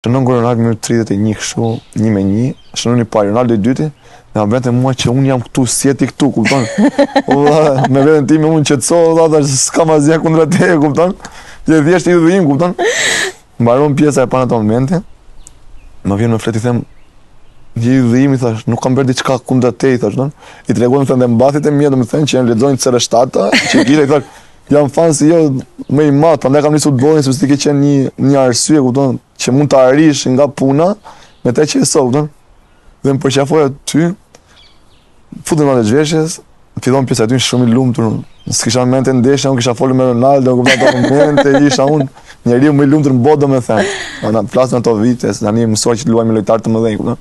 Shënon gol Ronaldo në minutë 31 kështu, 1 me 1, shënon i pari Ronaldo i dyti, dhe ma bënte mua që unë jam këtu, si je ti këtu, kupton? O vlla, me veten time unë qetëso, vlla, thash s'kam asgjë kundra teje, kupton? Je thjesht idhulli im, kupton? Mbaron pjesa e parë në ato momente. Më vjen më flet i them je idhulli im i thash, nuk kam bërë diçka kundra teje, i thash, kupton? I tregoj më thënë dhe mbathjet e mia, domethënë që janë lexojnë CR7, që i kisha i thash, jam fansi jot më i madh, prandaj kam nisur futbollin sepse ti ke qenë një një arsye, kupton, që mund të arrish nga puna me të që e sot, kupton? Dhe më përqafoi aty, futem në zhveshjes, fillon pjesa e dytë shumë i lumtur. S'kisha në mend ndeshjen, unë kisha folur me Ronaldo, kupton ato momente, isha unë njeriu më i lumtur në botë domethënë. Na flasim ato vite, se tani mësuar që të luaj me lojtarë të mëdhenj, kupton?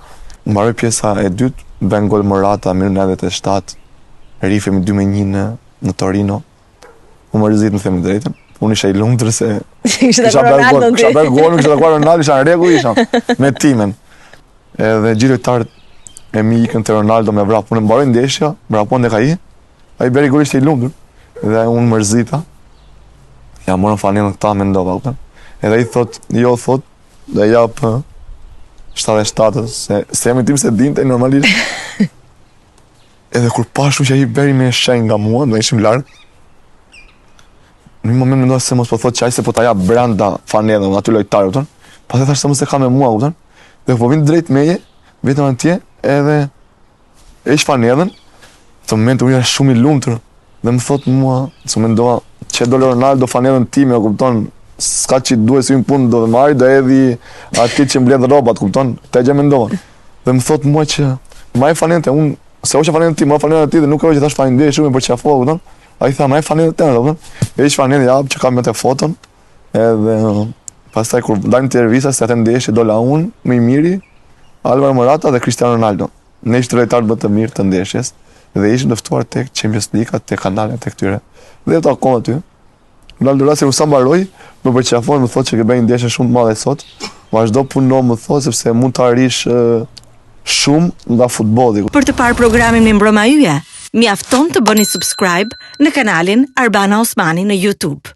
Mbaroi pjesa e dytë, bën gol Morata, minutë 97, rifemi 2 me 1 në në Torino. U mërzit me thënë të drejtën. Unë isha i lumtur se kisha takuar Ronaldo. Kisha bërë gol, kisha takuar Ronaldo, isha në rregull isha me timen. Edhe gjithë lojtarët e mi ikën te Ronaldo me vrap. Unë mbaroi ndeshja, vrapon tek ai. Ai bëri gol ishte i lumtur dhe unë mërzita. Ja morën fanellën këta mendova, kupton? Edhe ai thot, jo thot, do jap 77 se se emrin tim s'e dinte normalisht. Edhe kur pashë që ai bëri me shenjë nga mua, do ishim larg. Në një moment mendova se mos po thotë që ai se po ta jap brenda fanellën aty lojtar, kupton? Pastaj thashë se mos e ka me mua, kupton? Dhe po vin drejt meje, vetëm atje, edhe e heq fanellën. Në moment unë jam shumë i lumtur dhe më thot mua, se mendova që do Ronaldo fanellën time, o kupton? S'ka që duhet si punë do të marri, do edhe aty që mbledh rrobat, kupton? Këtë gjë mendova. Dhe më thot mua që maj fanellën unë se hoqa fanellën time, mora fanellën e tij dhe nuk e hoqa thash faleminderit shumë për çfarë kupton? Ai tha maj fanellën tënde, kupton? E heq fanellën ja që kam me të foton. Edhe pastaj kur dalim te intervista se atë ndeshje dola unë, më i miri, Alvaro Morata dhe Cristiano Ronaldo. Ne ishim lojtarët më të mirë të ndeshjes dhe ishim të ftuar tek Champions League, tek kanalet e këtyre. Dhe u takon aty. Ronaldo rasti kur sa mbaroi, më përqafon, më thotë që ke bërë një ndeshje shumë të madhe sot. Vazhdo puno, më thotë sepse mund të arrish shumë nga futbolli. Për të parë programin Mirëmbrëma Yje, mjafton të bëni subscribe në kanalin Arbana Osmani në YouTube.